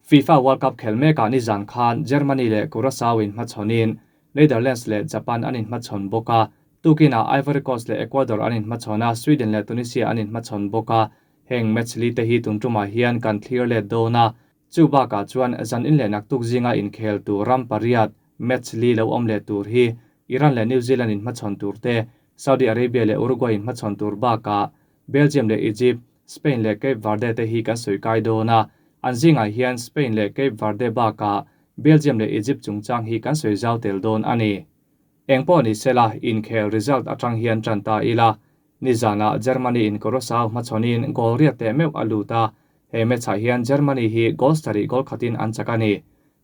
FIFA World Cup khel mekah nizan khan Germany leh Curacao inhmachhawnin Netherlands leh Japan an inhmachhawn bawk a, tukinah Ivory Coast leh Ecuador an inhmachhawn a, Sweden leh Tunisia an inhmachhawn bawk a. Heng match li te hi tun tumah hian kan thlir let dawn a, chu bakah chuan zan in leh naktuk zinga inkhel tur ram pariat match li lo awm leh tur hi Iran leh New Zealand inhmachhawn tur te, Saudi Arabia leh Uruguay inhmachhawn tur bakah Belgium leh Egypt, Spain leh Cape Verde te hi kan sawi kai dawn a, an zingah hian Spain leh Cape Verde bakah Belgium leh Egypt chungchang hi kan sawi zau tel dawn a ni. Eng pawh ni sela, inkhel result atang hian tan ta ila. Nizanah Germany in Curaçao hmachhawnin goal riat teh meuh a lut a, he match-ah hian Germany hi goal sarih goal khatin an chak a ni.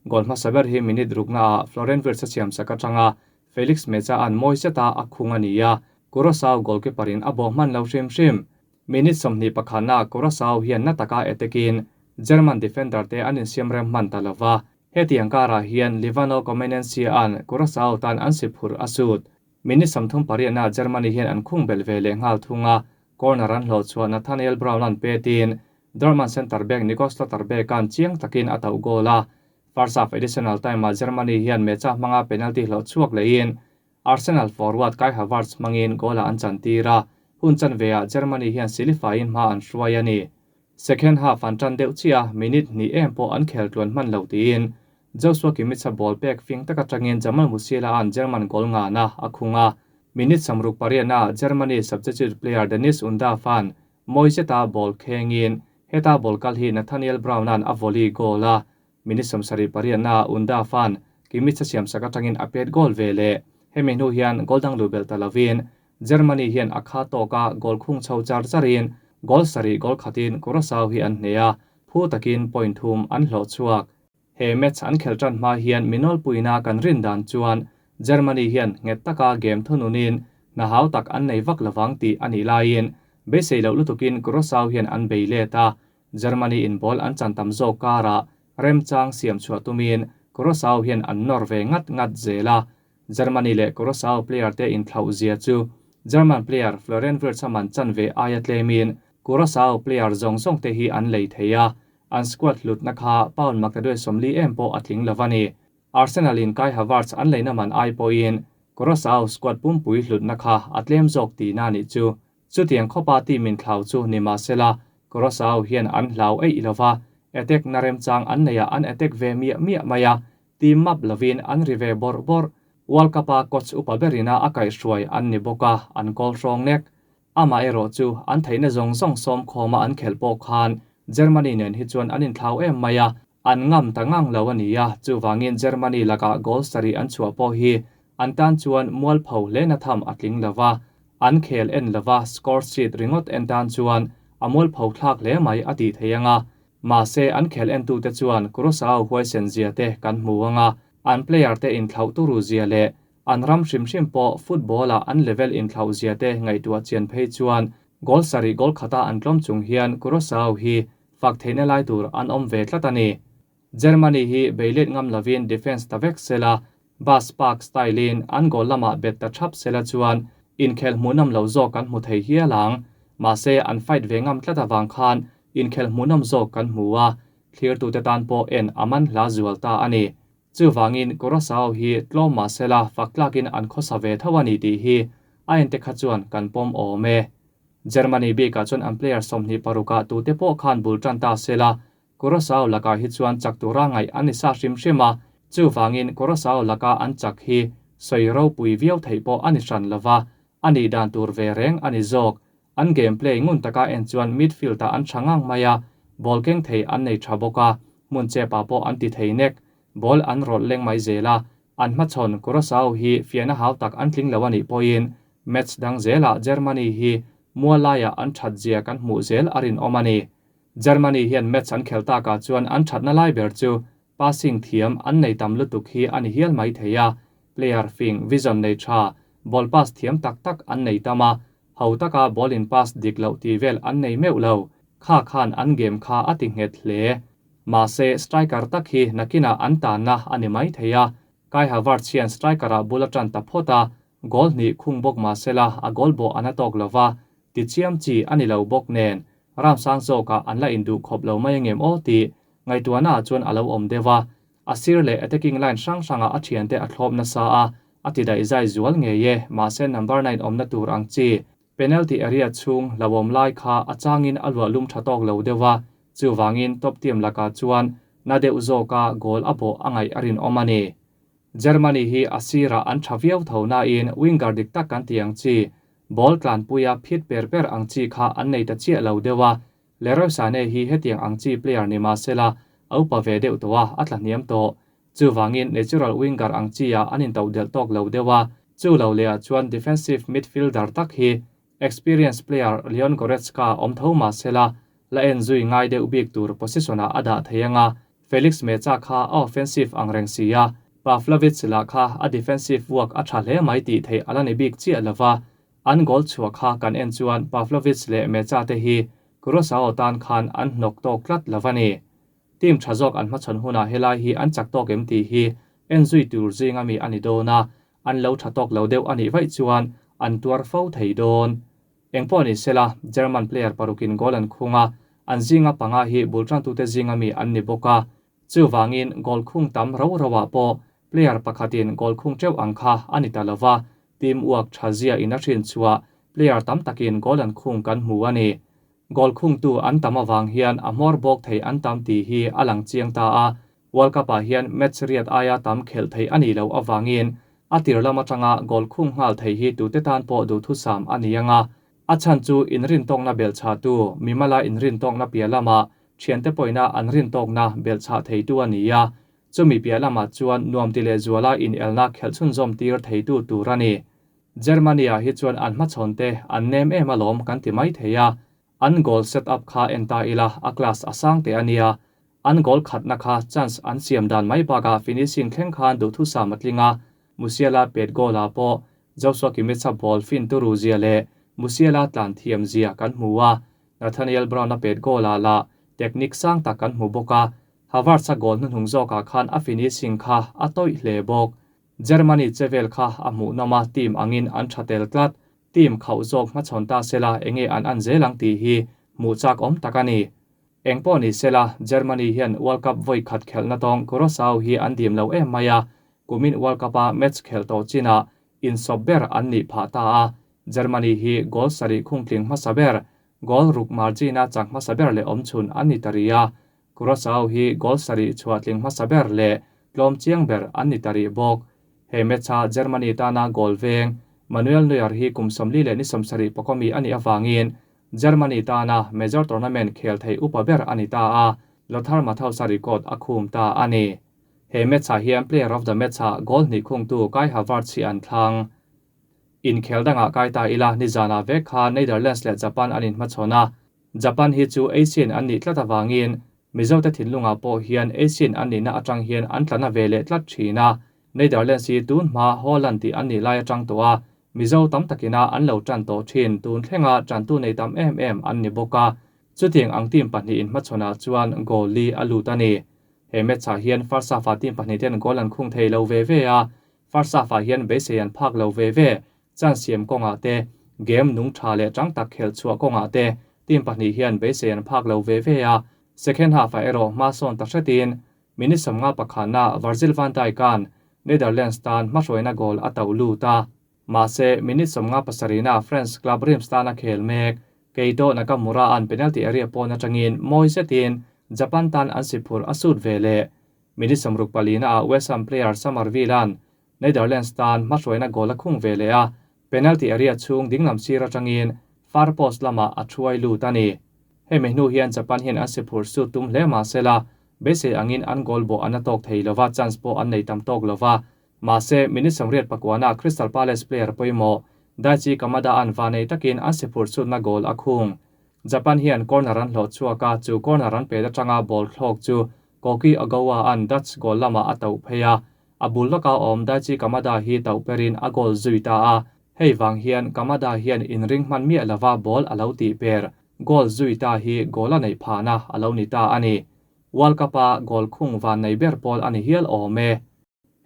Goal hmasa ber hi minute ruknaah Florian Wirtz a siamsak atanga Felix Mecha an mawi zeta a khung a ni a, Curaçao goalkeeper in a bawh hman lo hrim hrim. Minute 21 na Curaçao hian na taka attack-in German defender te an insiam rem hman ta lo va, hetiang karah hian Livano Comenencia-a'n Curaçao tan an si phurh a sut. Minute 38 na Germany hian an khung belh ve leh nghal thung a, corner an hlawh chhuah Nathaniel Brown-a'n petin Dortmund centre back Nico Schlotterbeck-a'n chiang takin a tauh goal a. First half additional time-ah Germany hian Mecha hmanga penalty hlawh chhuak lehin Arsenal forward Kai Havertz hmangin goal-ah an chantir a, hun chanveah Germany hian silifaiin hma an hruai a ni. Second half an tan deuh chiah a, minute hnih em pawh an khel tluan hman lo tiin Joshua Kimmich-a ball pek fing tak atangin Jamal Musiala-a'n German goal ngana a khung a. Minute 68-ah Germany substitute player Dennis Undav-a'n mawi zeta ball khengin heta ball kal hi Nathaniel Brown-a'n a volley goal a. Minute 78-ah Undav-a'n Kimmich-a siamsak atangin a pet goal ve leh. Hemi hnu hian goal dang luh belh ta lovin Germany hian a kha tawka goal khung chho char charin goal sarih goal khatin Curaçao hi an hneh a, phu takin point thum an hlawh chhuak. He match an khel tan hma hian minawlpuina kan rin dan chuan Germany hian nghet taka game thununin hna hau tak an nei vak lovang tih a nih laiin beisei loh lutukin Curaçao hian an bei let a, Germany in ball an chan tam zawk karah remchang siam chhuah tumin Curaçao hian an nawr ve ngat ngat zel a, Germany leh Curaçao player te inthlauh zia chu German player Florian Wirtz a man chan ve aia tlemin Curaçao player zawng zawng te hi an lei thei a, an squad hlutna kha pound maktaduai 40 em pawh a tling lo a ni. Arsenal in Kai Havertz an leina man ai pawhin Curaçao squad pumpui hlutna kha a tlem zawk tihna nih chu. Chutiang khawpa team inthlau chu ni mahsela Curaçao hian an hlau eih lova, attack na remchang an neihah an attack ve miah miah mai a, team map lovin an ri ve bawrh bawrh. World Cup-a coach upa berina a kaihhruai an ni bawk a, an kawl hrawng nek. Amah erawh chu an theihna zawng zawng sawm khawma an khelh pawh khan Germany nen hi chuan an inthlau em mai a, an ngam ta ngang lo a ni a, chuvangin Germany lakah goal sarih an chhuah pawh hi an tan chuan mualpho hle na tham a tling lova, an khel en lova score sheet ringawt en tan chuan a mualpho thlak hle mai a tih thei anga. Mahse an khel entute chuan Curaçao huaisen zia te kan hmu anga, an player te inthlauh turu zia leh an ram hrim hrim pawh football-ah an level inthlauh zia te ngaihtuah chian phei chuan goal sarih goal khata an tlawm chung hian Curaçao hi fak theihna lai tur an awm ve tlat a ni. Germany hi beilet ngam lovin defence ta vek sela, Bus park style-in an goal lamah bet ta thap sela chuan inkhel hmuhnawm lo zawk kan hmu thei hial ang. Mahse an fight ve ngam tlat avang khan inkhel hmuhnawm zawk kan hmu a, thlirtute tan pawh en a man hla zual ta a ni. Chuvangin Curaçao hi tlawm mahsela fak tlakin an khawsa ve tho a ni tih hi a ente kha chuan kan pawm awm e. Germany bikah chuan an player 26-ah tute pawh khan bul tan ta sela, Curaçao lakah hi chuan chak tura ngaih an ni sa hrim hrim a, chuvangin Curaçao laka an chak hi sawi ropui viau theih pawh a ni hran lova, a nih dan tur ve reng a ni zawk. An game play ngun taka en chuan midfield-ah an tha ngang mai a, ball keng thei an nei tha bawk a, hmun chepah pawh an ti thei nek. Ball an rawlh leng mai zel a, an hmachhawn Curaçao hi fiahna hau tak an tling lo a nih pawhin match dang zelah Germany hi mual laiah an that zia kan hmuh zel a rinawm a ni. Germany hian match an khel takah chuan an thatna lai ber chu passing thiam an nei tam lutuk hi a ni hial mai thei a, player fing, vision nei tha, ball pass thiam tak tak an nei tam a, ho taka ball in pass dik loh tih vel an nei meuh lo. Kha khan an game kha a ti nghet hle. Mahse striker tak hi nakinah an tanna a ni mai thei a, Kai Havertz hian striker-ah bul a tan ta phawt a, goal hnih khung bawk mahsela a goal bawh a na tawk lova, ti chiam chi a ni lo bawk nen, ram sang zawkah an la induh khawp lo mai angem aw tih. Ngaihtuahna ah chuan a lo awm deuh a, a sir leh attacking line hrang hrangah a thiante a thlawp nasa a, a ti daih zai zual ngei e, mahse number nine awmna tur ang chi penalty area chhung hlauhawm lai kha a changin a luah lum tha tawk lo deuh a, chuvangin top team lakah chuan na deuh zawka goal a bawh a ngaih a rinawm a ni. Germany hi a sirah an tha viau tho nain winger dik tak kan tih ang chi, ball tlanpuia phit per per ang chi kha an nei ta chiah lo deuh a, Leroy Sane hi hetiang ang chi player ni mah sela a upa ve deuh tawh a, a tla hniam tawh. Chuvangin natural winger ang chi ah an intoh delh tawk lo deuh a, chu lo leh ah chuan defensive midfielder tak hi experience player Leon Goretzka awm tho mah sela la en zui ngai deuh bik tur position ah a dah thei ang a, Felix Mecha kha a offensive ang reng si a, Pavlovic lah kha a defensive work a tha hle mai tih theih a la ni bik chiah lova, An goal chhuah kha kan en chuan Pavlovic leh Mecha te hi Curacao tan khan an hnawk tawk tlat lo a ni. Team tha zawk an hmachhawn hunah helai hi an chak tawk em tih hi en zui tur zinga mi a ni dawn a, an lo tha tawk lo deuh a nih vaih chuan an tuar fo thei dawn. Engpawh ni sela, German player parukin goal an khung a, an zinga panga hi bul tantute zinga mi an ni bawk a. Chuvangin goal khung tam ro roah pawh player pakhatin goal khung teuh ang kha a ni ta lova, Team uak tha zia in a hrin chhuah player tam takin goal an khung kan hmu a ni. Goal khungtu an tam avang hian a hmawr bawk thei an tam tih hi a lang chiang ta a, World Cup ah hian match riat aia tam khelh theih a nih loh avangin a tir lam atanga goal khung nghal thei hi tute tan pawh duhthusam a ni ang a. A chhan chu inrintawkna belhchhahtu, mimala inrintawkna piah lamah thiante pawhina an rintawkna belhchhah theitu a ni a, Chumi piah lamah chuan nuam ti leh zuala inelna khelh chhunzawm tir theitu tur a ni. Germany-ah hi chuan an hmachhawn te an nem em alawm kan ti mai thei a, an goal set up kha en ta ila a class a sang teh a nia. An goal khatna kha chance an siam dan mai bakah finishing thleng khan duhthusam a tling a, Musiala pet goal-ah pawh Joshua Kimmich-a ball fin turu zia leh Musiala tlan thiam zia kan hmu a, Nathaniel Brown-a pet goal-ah lah technique sang tak kan hmu bawk a, Havertz-a goal hnuhnung zawkah khan a finishing kha a tawih hle bawk. Germany che vel kha a hmuhnawm a, team angin an tha tel tlat. Team khauh zawk hmachhawn ta sela enge an an zel ang tih hi hmuh chak awm tak a ni. Eng pawh ni sela, Germany hian World Cup vawi khat khelhna tawng Curacao hi an dim lo em mai a, kumin World Cup-a match khelh tawh chinah insawp ber an nih phah ta a, Germany hi goal sarih khungtling hmasa ber, goal ruk margin-a chak hmasa ber leh awmchhun an ni ta rih a, Curacao hi goal sarih chhuah tling hmasa ber leh tlawm chiang ber an ni ta rih bawk. He match-a Germany tana goal veng Manuel Neuer hi kum 40 leh ni 70 pawkawmi a nih avangin Germany tana major tournament khel thei upa ber a ni ta a, Lothar Matthäus-a record a khum ta a ni. He match-ah hian player of the match-ah goal hnih khungtu Kai Havertz hi an thlang. Inkhel dangah kai ta ila nizanah vek khan Netherlands leh Japan an inhmachhawn a, Japan hi chu Asian an nih tlat avangin Mizote thinlungah pawh hian Asian an nihna atang hian an tlana ve leh tlat thin a. Netherlands hi tun hma Holland tih an nih lai atang tawh a, Mizo tam takina an lo tan tawh thin, tun thlenga tantu nei tam em em an ni bawk a. Chutiang ang team pahnih inhmachhawnah chuan goal li a lut a ni. He match-ah hian first half-ah team pahnih ten goal an khung thei lo ve ve a, first half-ah hian beisei an phak lo ve ve. Chance siam kawngah te, game nung tha leh tang tak khelh chhuah kawngah te team pahnih hian beisei an phak lo ve ve a, second half-ah erawh hma sawn ta hretin minute 50 pakhatna Virgil van Dijk-a'n Netherlands tan hmahruaina goal a to lut a. Mahse, minute 57-na France club Reims tana khel mek Keito Nakamura-a'n penalty area pawn atangin mawi zetin Japan tan an si phur a sut ve leh. Minute 64-ah West Ham player Summerville-a'n Netherlands tan hmahruaina goal a khung ve leh a, penalty area chhung dinglam sir atangin far post lamah a thuai lut a ni. Hemi hnu hian Japan hian an si phur sut tum hle mah sela, beisei angin an goal bawh an la tawk thei lova, chance pawh an nei tam tawk lova. Mahse, minute 89-ah Crystal Palace player pawimawh Daichi Kamada-a'n vanei takin an si phur sutna goal a khung. Japan hian corner an hlawh chhuak a, chu corner an pet atanga ball thlawk chu Koki Ogawa-a'n Dutch goal lamah a tauh phei a, A bul lawka awm Daichi Kamada hi tauh perin a goal zui ta a, hei vang hian Kamada hian inring hman miah lova ball a lo tih per. Goal zui ta hi goal a neih phahna a lo ni ta a ni. World Cup-a goal khung van nei ber pawl a ni hial awm e.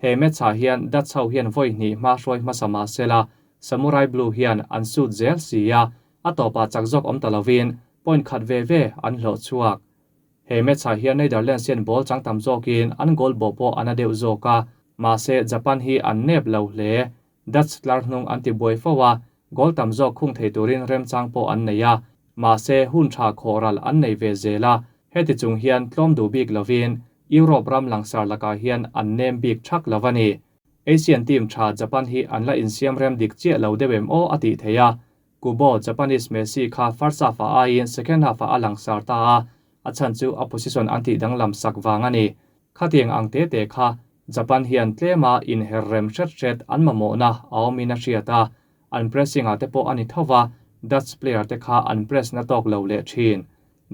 He match-ah hian Dutch ho hian vawi hnih hma hruai hmasa mah sela, Samurai Blue hian an sut zel si a, a tawpah chak zawk awm ta lovin point khat ve ve an hlawh chhuak. He match ah hian Netherlands hian ball chang tam zawkin an goal bawh pawh a na deuh zawk a, mahse Japan hi an nep lo hle. Dutch tlar hnung an ti buai fo a, goal tam zawk khung thei turin remchang pawh an nei a, mahse hun tha khawhral an nei ve zel a, heti chung hian tlawm duh bik lovin Europe ram langsar lakah hian an nem bik thak lo a ni. Asian team tha Japan hi an la insiam rem dik chiah lo deuh em aw a tih theih a, Kubo, Japanese Messi kha first half ah aiin second half ah a langsar ta a, a chhan chu a position an tih danglam sak vang a ni. Khatiang ang te te kha Japan hian tlema inher rem hret hret an mamawhna a awmin a hriat a, an pressing ah te pawh a ni tho va, Dutch player te kha an press na tawk lo leh thin.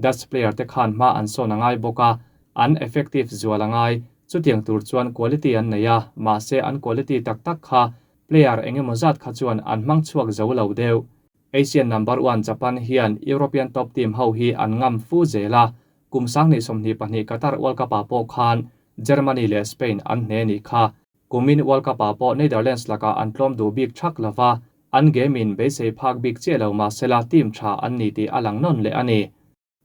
Dutch player te khan hma an sawn a ngai bawk a, an effective zual a ngai. Chutiang tur chuan quality an nei a, mahse an quality tak tak kha Player engemaw zat kha chuan an hmang chhuak zo lo deuh. Asian number one Japan hian European top team ho hi an ngam fu zel a, kum 2022 Qatar World Cup ah pawh khan Germany leh Spain an hne nih kha. Kumin World Cup ah pawh Netherlands lakah an tlawm duh bik thak lo va, an game in beisei phak bik chiah lo mahsela team tha an ni tih a lang nawn leh a ni.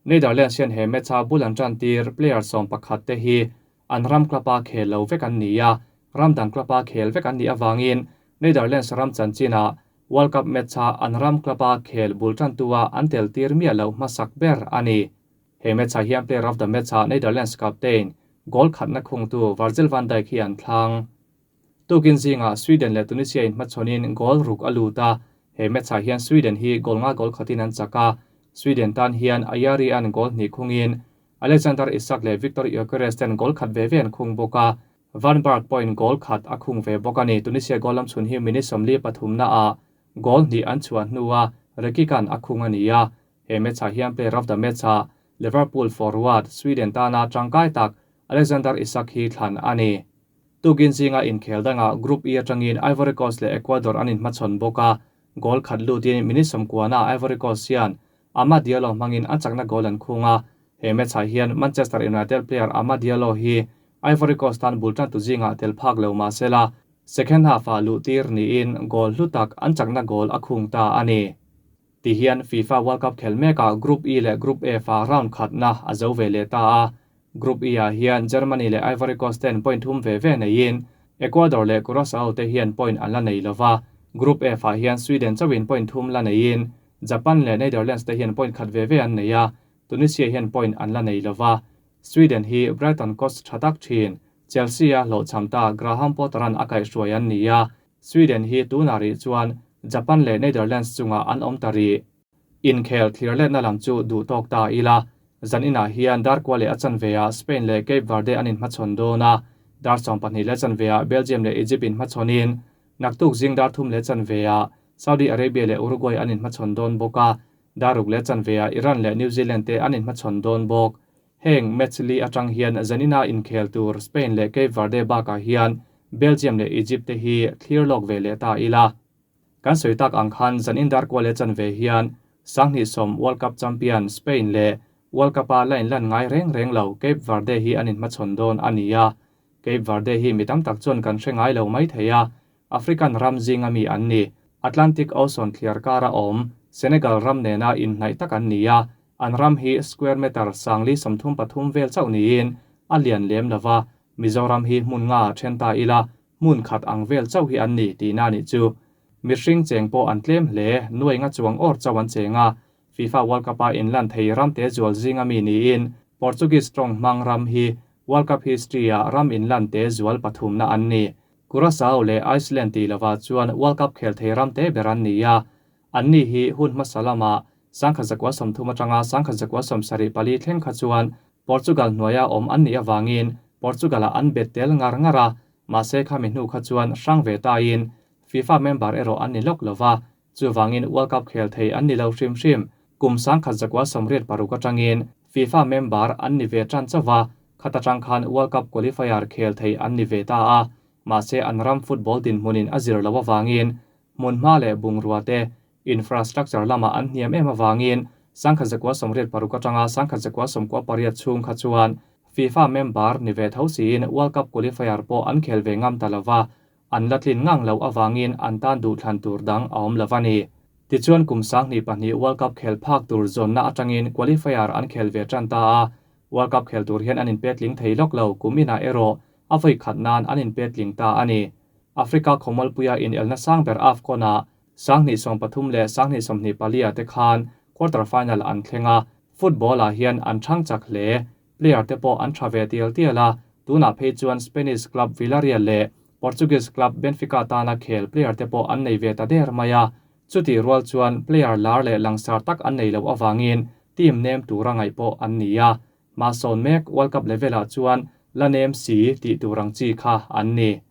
Netherlands hian he match-a bul an tan tir player 11 te hi an ram club-a khel lo vek an ni a, ram dang club-a khel vek an nih avangin Netherlands ram chanchinah World Cup match-a an ram club-a khel bul tantua an tel tir miah loh hmasak ber a ni. He match-ah hian player of the match-ah Netherlands captain, goal khatna khungtu Virgil van Dijk hi an thlang. Tukin zingah Sweden leh Tunisia inhmachhawnin goal ruk a lut a, he match-ah hian Sweden hi goal nga goal khatin an chak a, Sweden tan hian Ayari an goal hnih khungin Alexander Isak leh Viktor Gyökeres ten goal khat ve ve an khung bawk a, Van Berg pawhin goal khat a khung ve bawk a ni. Tunisia goal lam chhun hi minute 43 naah goal hnih an chhuah hnua Rekic-a'n a khung a ni a, he match-ah hian player of the match-ah Liverpool forward Sweden tana tangkai tak Alexander Isak hi thlan a ni. Tukin zinga inkhel dangah Group E atangin Ivory Coast leh Ecuador an inhmachhawn bawk a, goal khat lutin minute 90-ah Ivory Coast hian Amad Diallo hmangin an chakna goal an khung a, he match-ah hian Manchester United player Amad Diallo hi Ivory Coast tan bul tantu zingah tel phak lo mahsela second half-ah luh tir niin goal hlu tak an chakna goal a khung ta a ni. Ti hian FIFA World Cup khel mekah Group E leh Group F-ah round khatna a zo ve leh ta a. Group E-ah hian Germany leh Ivory Coast ten point thum ve ve neiin Ecuador leh Curacao te hian point an la nei lo va. Group F-ah hian Sweden chauhin point thum la neiin Japan leh Netherlands te hian point khat ve ve an nei a, Tunisia hian point an la nei lo va. Sweden hi Brighton coach tha tak thin, Chelsea-a hlawhchham ta Graham Potter-a'n a kaihhruai an ni a, Sweden hi tunah rih chuan Japan leh Netherlands chungah an awm ta rih. Inkhel thlir letna lam chu duh tawk ta ila, zan inah hian dar kua leh a chanveah Spain leh Cape Verde an inhmachhawn dawn a, dar 12 leh chanveah Belgium leh Egypt inhmachhawnin, naktuk zing dar thum leh chanveah Saudi Arabia leh Uruguay an inhmachhawn dawn bawk a, dar ruk leh chanveah Iran leh New Zealand te an inhmachhawn dawn bawk. Heng match li atang hian zanina inkhel tur Spain leh Cape Verde bakah hian Belgium leh Egypt te hi thlir lawk ve leh ta ila. Kan sawi tak ang khan zanin dar kua leh chanve hian 2010 World Cup champion Spain leh World Cup-a la inlan ngai reng reng lo Cape Verde hi an inhmachhawn dawn a ni a. Cape Verde hi mi tam tak chuan kan hre ngai lo mai thei a, African ram zinga mi an ni. Atlantic Ocean thliar kara awm Senegal ram nena inhnaih tak an ni a, an ram hi square meter 1033 vel chauh niin a lian lem lova, Mizoram hi hmun nga then ta ila hmun khat ang vel chauh hi an ni tihna nih chu. Mihring cheng pawh an tlem hle, nuai nga chuang awr chauh an cheng a, FIFA World Cup-a inlan thei ram te zual zinga mi niin Portuguese tawng hmang ram hi World Cup history-ah ram inlan te zual pathumna an ni. Curacao leh Iceland tih lovah chuan World Cup khel thei ram te ber an ni a, an ni hi hun hmasa lama 1930 atanga 1974 thleng kha chuan Portugal hnuaia awm an nih avangin Portugal-ah an bet tel ngar ngar a, mahse khami hnu kha chuan hrang ve tain FIFA member erawh an ni lawk lova, chuvangin World Cup khel thei an ni lo hrim hrim. Kum 1986 atangin FIFA member an ni ve tan chauh a, khata tang khan World Cup qualifier khel thei an ni ve ta a, mahse an ram football dinhmunin a zir lo avangin hmun hma leh bungrua te infrastructure lamah an hniam em avangin 1986 atanga 1998 chhung kha chuan FIFA member ni ve tho siin World Cup qualifier pawh an khel ve ngam ta lova, an la tlin ngang lo awangin an tan duh thlan tur dang a awm lova ni. Tichuan kum 2002 World Cup khel phak tur zawnna atangin qualifier an khel ve tan ta a, World Cup khel tur hian an inpetling thei lawk lo, kum inah erawh a vawi khat nan an inpetling ta a ni. Africa khawmualpuia inelna sang ber AFCON-ah 2013 leh 2024 ah te khan quarter final an thleng a, football-ah hian an chhang chak hle. Player te pawh an tha ve tial tial a, tunah phei chuan Spanish club Villarreal leh Portuguese club Benfica tana khel player te pawh an nei ve ta der mai a. Chutih rual chuan player lar leh langsar tak an nei loh avangin team nem tura ngaih pawh an ni a. Hmasawn mek World Cup level-ah chuan la nem si tih tur ang chi kha an ni.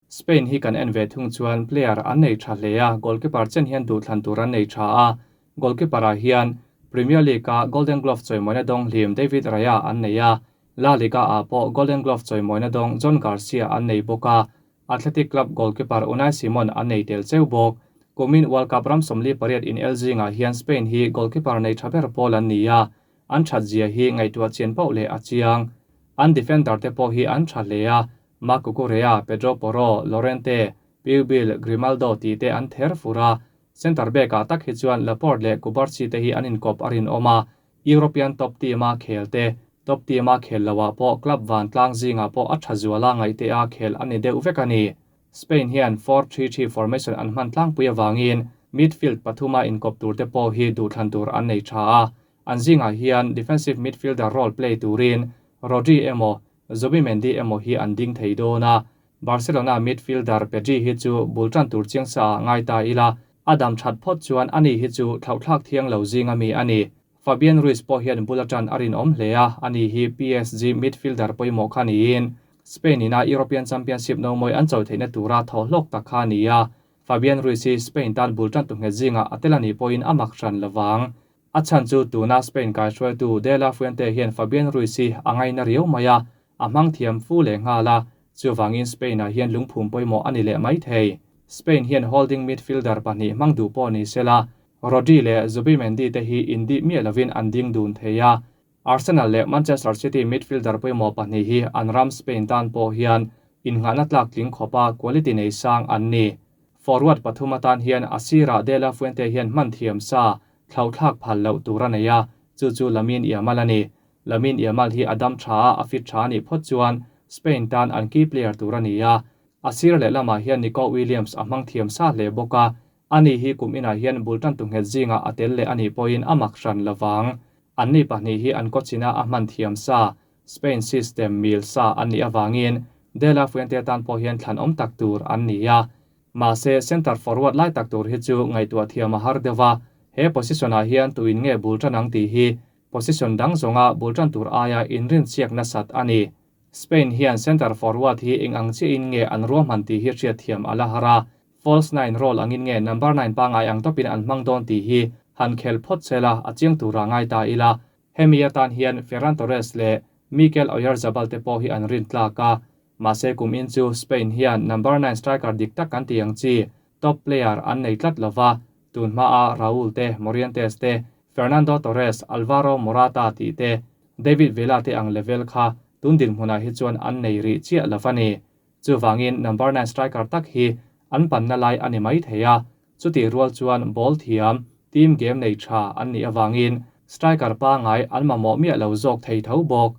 Spain hi kan en ve thung chuan player an nei tha hle a, goalkeeper chen hian duhthlan tur an nei tha a. Goalkeeper ah hian Premier League a Golden Glove chawimawina dawng hlim David Raya an nei a, La Liga ah pawh Golden Glove chawimawina dawng John Garcia an nei bawk a, Athletic Club goalkeeper Unai Simon an nei tel cheu bawk. Kumin World Cup ram 48 in el zingah hian Spain hi goalkeeper nei tha ber pawl an ni a, an that zia hi ngaihtuah chian pauh leh a chiang. An defender te pawh hi an tha hle a, Marc Cucurella, Pedro Porro, Llorente, Pubil, Grimaldo tih te an ther fur a, centre back ah tak hi chuan Laporte leh Cubarsi te hi an inkawp a rinawm a, European top team a khel te, top team a khel lo ah pawh club vantlang zingah pawh a tha zuala ngaihte a khel a ni deuh vek a ni. Spain hian 4-3-3 formation an hman tlangpui avangin midfield pathuma inkawp tur te pawh hi duhthlan tur an nei tha a, an zingah hian defensive midfielder role play turin Rodri emaw Zubimendi emaw hi an ding thei dawn a, Barcelona midfielder Pedri hi chu bul tan tur chiang sa ah ngai ta ila, a dam that phawt chuan ani hi chu thlauhthlak thiang lo zinga mi a ni. Fabian Ruiz pawh hian bul atan a rinawm hle a, ani hi PSG midfielder pawimawh kha niin Spain ina European Championship nomawi an cho theihna tura thaw hlawk tak kha a ni a, Fabian Ruiz hi Spain tan bul tan tu nghet zingah a tel a nih pawhin a mak hran lovang. A chhan chu tuna Spain kaihruaitu De La Fuente hian Fabian Ruiz hi a ngaina riau mai a, a hmang thiam fu leh nghal a, chuvangin Spain-ah hian lungphum pawimawh a ni leh mai thei. Spain hian holding midfielder pahnih hmang duh pawh ni sela, Rodri leh Zubimendi te hi indih miah lovin an ding dun thei a. Arsenal leh Manchester City midfielder pawimawh pahnih hi an ram Spain tan pawh hian innghahna tlak tling khawpa quality nei sang an ni. Forward pathum atan hian a sirah De La Fuente hian hman thiam sa thlauhthlak phal loh tur a nei a, chu chu Lamine Yamal a ni. Lamine Yamal hi a dam tha a, a fit tha a nih phawt chuan Spain tan an key player tur a ni a. A sir lehlamah hian Nico Williams a hmang thiam sa hle bawk a, ani hi kum inah hian bul tan tu nghet zingah a tel leh a nih pawhin a mak hran lovang. Anni pahnih hi an kawchina a hman thiam sa, Spain system mil sa an nih avangin De La Fuente tan pawh hian thlan awm tak tur an ni a. Mahse, centre forward lai tak tur hi chu ngaihtuah thiam a har deuh a, he position-ah hian tuin nge bul tan ang tih hi position dang zawnga bul tan tur aia inrinchhiak nasat a ni. Spain hian centre forward hi eng ang chiahin nge an ruahman tih hi hriatthiam a la har a, false nine role angin nge number nine pangngai ang tawpin an hmang dawn tih hi han khel phawt sela a chiang tura ngai ta ila. Hemi atan hian Ferran Torres leh Mikel Oyarzabal te pawh hi an rin tlak a, mahse kum in chu Spain hian number nine striker dik tak kan tih ang chi top player an nei tlat lova, tun hmaa Raul te, Morientes te, Fernando Torres, Alvaro Morata tih te, David Villa te ang level kha tun dinhmunah hi chuan an nei rih chiah lova ni. Chuvangin number nine striker tak hi an panna lai a ni mai thei a, chutih rual chuan ball thiam, team game nei tha an nih avangin striker pangai an mamawh miah lo zawk thei tho bawk.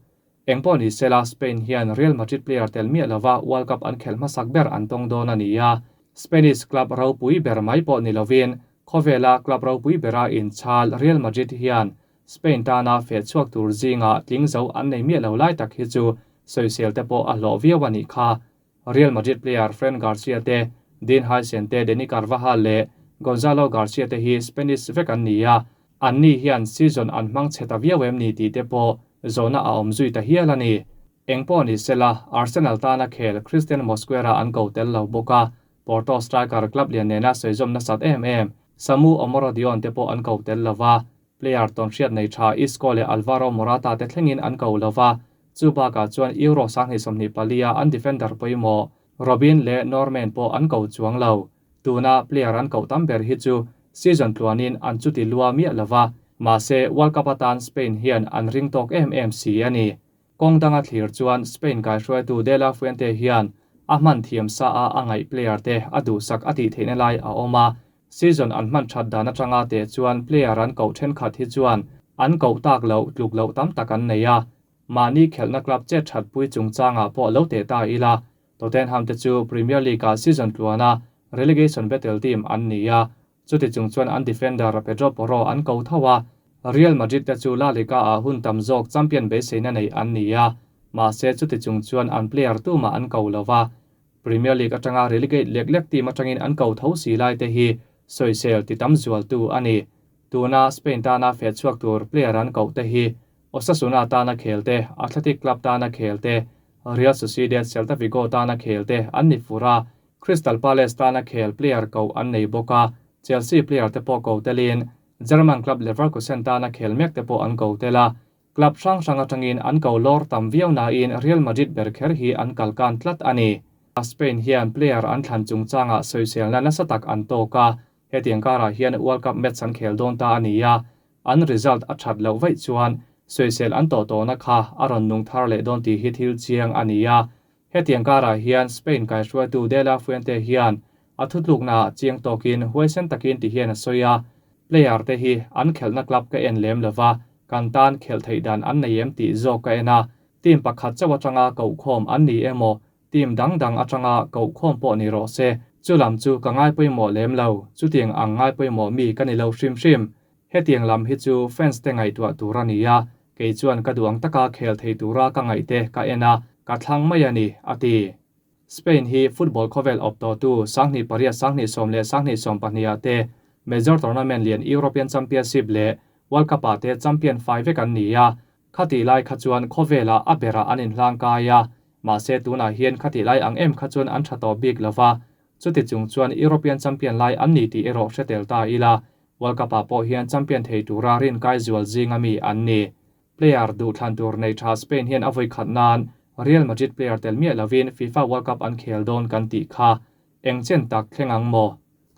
Engpawh ni sela Spain hian Real Madrid player tel miah lova World Cup an khelh hmasak ber an tawng dawn a ni a, Spanish club ropui ber mai pawh ni lovin khawvela club ropui bera inchhal Real Madrid hian Spain tana feh chhuak tur zingah tling zo an nei miah lo lai tak hi chu sawisel te pawh a hlawh viau a nih kha. Real Madrid player Fran Garcia te, Dean Huijsen te, Dani Carvajal leh Gonzalo Garcia te hi Spanish vek an ni a, anni hian season an hmang chhe ta viau em ni tih te pawh zawhna a awm zui ta hial a ni. Engpawh ni sela, Arsenal tana khel Christian Mosquera an ko tel lo bawk a, Porto striker club lian nena sawi nasat em em Samu Omorodion te pawh an ko tel lova, player tawn hriat nei tha Isco leh Alvaro Morata te thlengin an ko lova, chu bakah chuan Euro 2024 a an defender pawimawh Robin leh Norman pawh an ko chuang lo. Tuna player an ko tam ber hi chu season tluanin an chuti lua miah lova, mahse World Cup atan Spain hian an ring tawk em em si a ni. Kawng danga thlir chuan Spain kaihruaitu De La Fuente hian a hman thiam sa a a ngaih player te a duhsak a tih theihna lai a awm a, season an hman that dan atanga teh chuan player an koh thenkhat hi chuan an koh tak loh tluk loh tam tak an nei a. Mahni khelhna club chet thatpui chungchangah pawh lo teh ta ila, Tottenham te chu Premier League-ah season tluana relegation battle team an ni a, chuti chung chuan an defender Pedro Porro an ko tho a, Real Madrid te chu La Liga-ah hun tam zawk champion beiseina nei an ni a, mahse chuti chung chuan an player tumah an ko lo va, Premier League atanga relegate lek lek team atangin an ko tho si lai te hi sawisel ti tam zualtu a ni. Tuna Spain tana feh chhuak tur player an koh te hi Osasuna tana khel te, Athletic Club tana khel te, Real Sociedad, Celta Vigo tana khel te an ni fur a, Crystal Palace tana khel player koh an nei bawk a, Chelsea player te pawh ko telin German club Leverkusen tana khel mek te pawh an ko tel a, club hrang hrang atangin an ko lawr tam viau nain Real Madrid ber kher hi an kalkan tlat a ni. Spain hian player an thlan chungchangah sawiselna nasa tak an tawk a, hetiang karah hian World Cup match an khel dawn ta a ni a, An result a that loh vaih chuan sawisel an tawh tawhna kha a rawn nung thar leh dawn tih hi thil chiang a ni a. Hetiang karah hian Spain kaihruaitu De La Fuente hian a thutluknaah chiang tawkin huaisen takin ti hian a sawi a, Player te hi an khelhna club ka en lem lova, kan tan khelh theih dan an nei em tih zawk ka en a, team pakhat chauh atanga kohkhawm an ni emaw Team dang dang atanga kohkhawm pawh ni rawh se, chu lam chu ka ngai pawimawh lem lo, chutiang ang ngai pawimawh mi ka ni lo hrim hrim. Hetiang lam hi chu fans te ngaihtuah tur a ni a, kei chuan ka duh ang taka khel thei tura ka ngaih te ka en a, ka thlang mai a ni, a ti. Spain hi football khawvel awp tawhtu 2008, 2010 leh 2012 ah te major tournament lian European Championship leh World Cup ah te champion fai vek an ni a, Khatih lai kha chuan khawvelah a berah an inhlangkai a, mahse tunah hian khatih lai ang em kha chuan an tha tawh bik lo va, chuti chung chuan European champion lai an ni tih erawh hre tel ta ila, World Cup-ah pawh hian champion thei tura rinkai zual zinga mi an ni. Player duhthlan tur nei tha Spain hian a vawikhat nan Real Madrid player tel miah lovin FIFA World Cup an khel dawn kan tih kha eng chen tak thleng ang maw?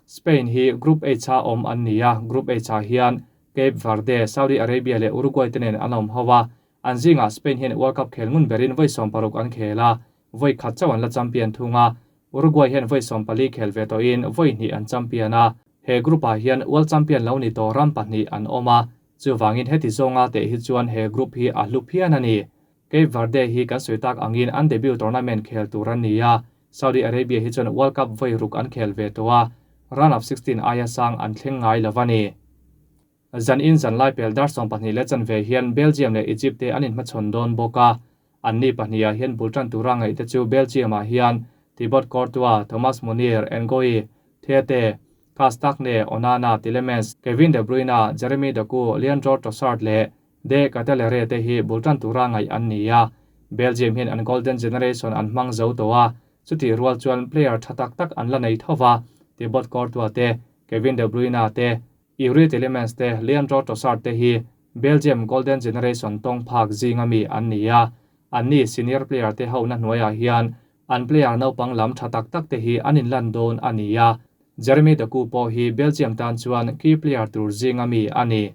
Spain hi Group H-a awm an ni a, Group H-ah hian Cape Verde, Saudi Arabia leh Uruguay te nen an awm ho a, an zingah Spain hian World Cup khel ngun berin vawi 60 an khel a, vawi khat chauh an la champion thung a, Uruguay hian vawi 14 khel ve tawhin vawi hnih an champion a, he group-ah hian World Champion lo ni tawh ram pahnih an awm a, chuvangin heti zawnga teh hi chuan he group hi a hlu phian a ni. Cape Verde hi kan sawi tak angin an debut tournament khel tur an ni a, Saudi Arabia hi chuan World Cup vawi ruk an khel ve tawh a, round of 16 aia sang an thleng ngai lo a ni. Zan in zan lai pel dar 12 leh chanve hian Belgium leh Egypt te an inhmachhawn dawn bawk a, anni pahniha hian bul tan tura ngaihte chu Belgium-ah hian Thibaut Courtois, Thomas Meunier, N'Goi, Tete, Castagne, Onana, Tielemans, Kevin De Bruyne, Jeremy Doku, Leandro Trossard leh De Ketelaere te hi bul tan tura ngaih an ni a, Belgium hian an golden generation an hmang zo tawh a, chutih rual chuan player tha tak tak an la nei tho va, Thibaut Courtois te, Kevin De Bruyne te, Youri Tielemans te, Leandro Trossard te hi Belgium golden generation tawng phak zinga mi an ni a, anni senior player te hona hnuaiah hian an player naupang lam tha tak tak te hi an inlan dawn a ni a, Jeremy Doku pawh hi Belgium tan chuan key player tur zinga mi a ni.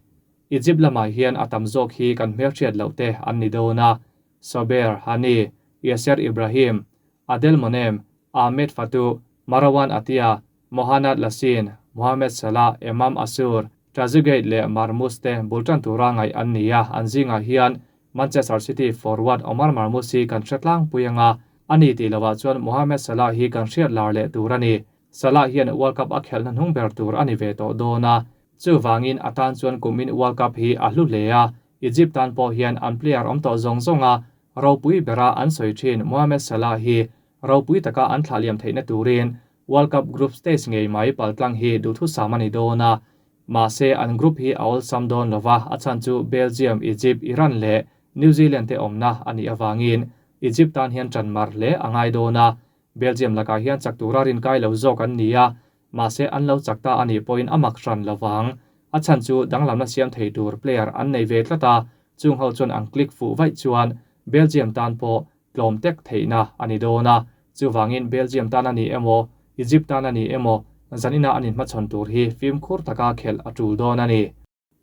Egypt lamah hian a tam zawk hi kan hmelhriat loh te an ni dawn a, Sober, Hani, Yasser Ibrahim, Adel Monem, Ahmed Fatou, Marawan Attia, Mohanad Lassin, Mohamed Salah, Emam Asur, Trezeguet leh Marmoush te bul tan tura ngaih an ni a, an zingah hian Manchester City forward Omar Marmoush hi kan hre tlangpui anga, a ni tih lovah chuan Mohamed Salah hi kan hriat lar leh tur a ni. Salah hian World Cup a khelhna hnung ber tur a ni ve tawh dawn a, Chuvangin a tan chuan kumin World Cup hi a hlu hle a, Egypt tan pawh hian an player awm tawh zawng zawng a, ropui bera an sawi thin Mohamed Salah hi ropui taka an thlah liam theihna turin World Cup group stage ngei mai paltlang hi duhthusam a ni dawn a. Mahse an group hi a awlsam dawn lova, a chhan chu Belgium, Egypt, Iran leh New Zealand te awmna a nih avangin Egypt tan hian ṭan mar hle a ngai dawn a, Belgium lakah hian chak tura rinkai lo zawk an ni a, Mahse an lo chak ta a nih pawhin a mak hran lo vang. A chhan chu danglamna siam thei tur player an nei ve tlat a, chung ho chuan an click fuh vaih chuan Belgium tan pawh tlawm tek theihna a ni dawn a. Chuvangin Belgium tan a ni emaw, Egypt tan a ni emaw, zanina an inhmachhawn tur hi fimkhur taka khelh a tul dawn a ni.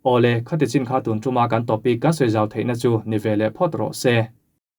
Awle, khati chin kha tun tuma kan topic kan sawi zau theihna chu ni ve leh phawt rawh se.